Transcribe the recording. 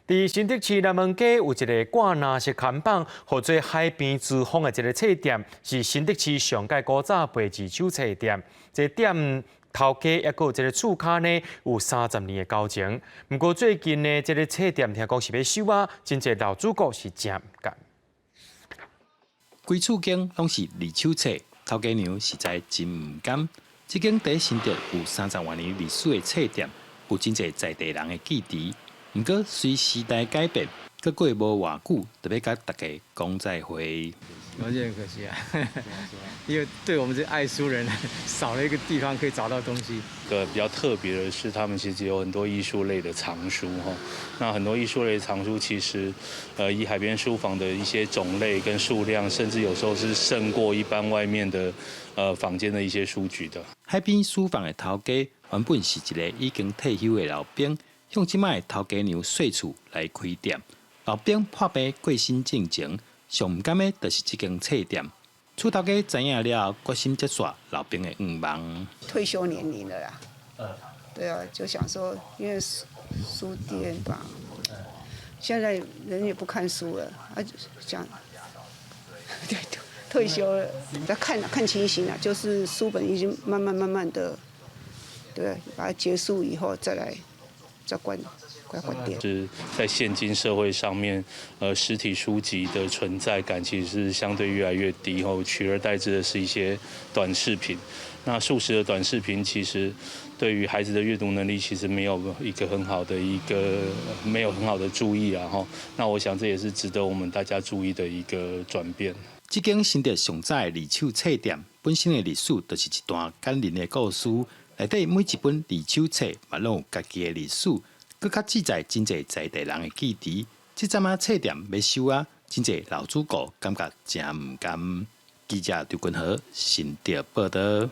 佇新竹市南門街有一个掛藍色看板，號做海邊書房的一个冊店，是新竹市上蓋古早賣二手冊店。這店頭家抑閣有這个厝跤呢，有30年的交情。毋過最近呢，這个冊店聽講是欲收啊，真濟老主顧是誠毋甘。規厝間攏是二手冊，頭家娘實在真毋甘。這間佇新竹有30外年歷史的冊店，有真濟在地人的支持。毋過隨時代改變，閣過無偌久，就欲共大家講再會。有點可惜啊，因為對我們這愛書人，少了一個地方可以找到東西。個比較特別的是，他們其實有很多藝術類的藏書哈。那很多藝術類的藏書，其實，以海邊書房的一些種類跟數量，甚至有時候是勝過一般外面的，坊間的一些書局的。海邊書房的頭家原本是一个已經退休的老兵，向這擺的頭家娘說厝來開店。老兵破病過身進前，上毋甘的就是這間冊店。厝頭家知影了後，決心接續老兵的願望。退休年齡了啦。對啊，就想說，因為書店吧，現在人也不看書了，啊，想，對，退休了，再看看情形啊，就是書本已經慢慢慢慢的，對，把它結束以後再來再關。是在現今社會上面，實體書籍的存在感其實是相對越來越低，後取而代之的是一些短視頻。那速食的短視頻其實對於孩子的閱讀能力其實沒有一個很好的一個沒有很好的注意啊。那我想這也是值得我們大家注意的一個轉變。這間新竹上早的二手冊店本身的歷史就是一段感人的故事，內底每一本二手冊嘛攏有家己的歷史。閣較記載真濟在地人的記憶。這陣仔冊店欲收啊，真濟老主顧感覺誠毋甘。記者劉君和新竹報導。